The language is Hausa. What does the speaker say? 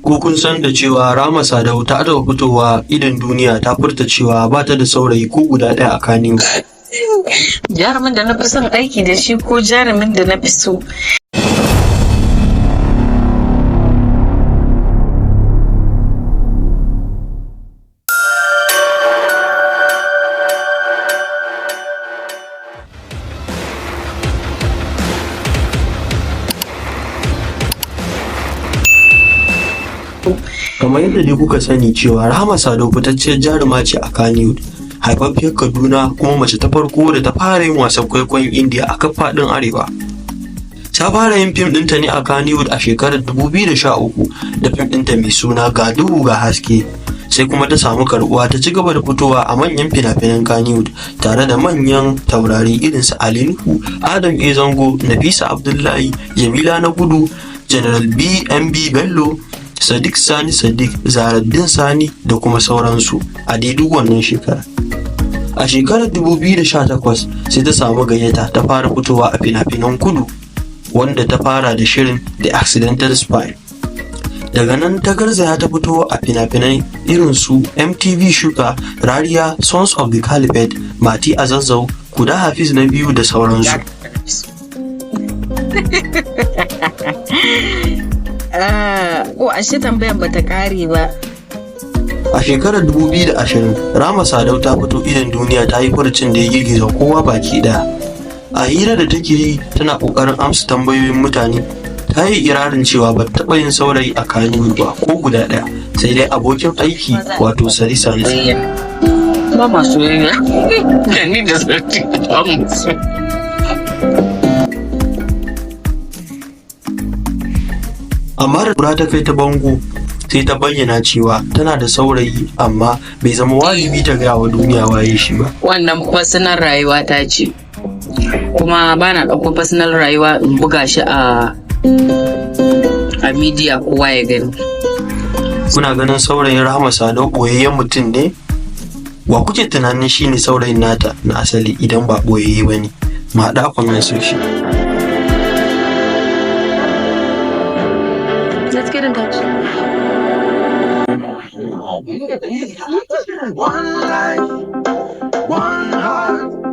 Ko kun san da cewa Rahama Sadau ta taɓa fitowa idon duniya ta furta cewa ba ta da saurayi ko guda ɗaya a Kannywood? Jarumin da na fi son aiki da shi ko jarumin da na fi so? Kamar yadda dai kuka sani cewa Rahama Sadau fitacciyar jaruma ce a Kannywood, haifaffiyar Kaduna kuma mace ta farko da ta fara yin wasan kwaikwayon Indiya a kaf faɗin Arewa. Ta fara yin fim ɗinta ne a Kannywood a shekarar 2013 da fim ɗinta mai suna Ga Duhu Ga Haske. Sai kuma ta samu karɓuwa, ta ci gaba da fitowa a manyan fina-finan Kannywood tare da manyan taurari irin su Ali Nuhu, Adam A. Zango, Nafisa Abdullahi, Jamila Nagudu, General BMB Bello, Sadiq Sani Sadiq, Zaharaddin Sani da kuma sauransu a daidai wannan shekara. A shekarar 2018 sai ta samu gayyata ta fara fitowa a fina-finan kudu, wanda ta fara da shirin The Accidental Spy. Daga nan ta garzaya ta fito a fina-finai irin su MTV Shuka, Rariya, Sons of the Caliphate, Mati Azazzau, Kuda Hafiz na biyu da sauransu. Ko ashe tambayan bata kare ba. A shekarar 2020, Rahama Sadau ta fito idon duniya ta yi furucin da ya girgiza kowa baki daya. A hira da take yi tana kokarin amsa tambayoyin mutane, ta yi ikirarin cewa ba ta taɓa yin saurayi a Kannywood ba ko guda ɗaya, sai dai abokin aiki, wato Sadi Sani. Ba ma soyayya. Da ni da Sadiq ba mu so. Amma da kura ta kai ta bango, sai ta bayyana cewa tana da saurayi, amma bai zama wajibi ta gaya wa duniya waye shi ba. Wannan personal rayuwa ta ce. Kuma ba na ɗauko personal rayuwa in buga shi a media kowa ya gani. Kuna ganin saurayin Rahama Sadau ɓoyayyen mutum ne? Wa kuke tunanin shine saurayin nata na asali idan ba ɓoyayye ba ne? Mu haɗu a comment section. Let's get in touch. One life, one heart.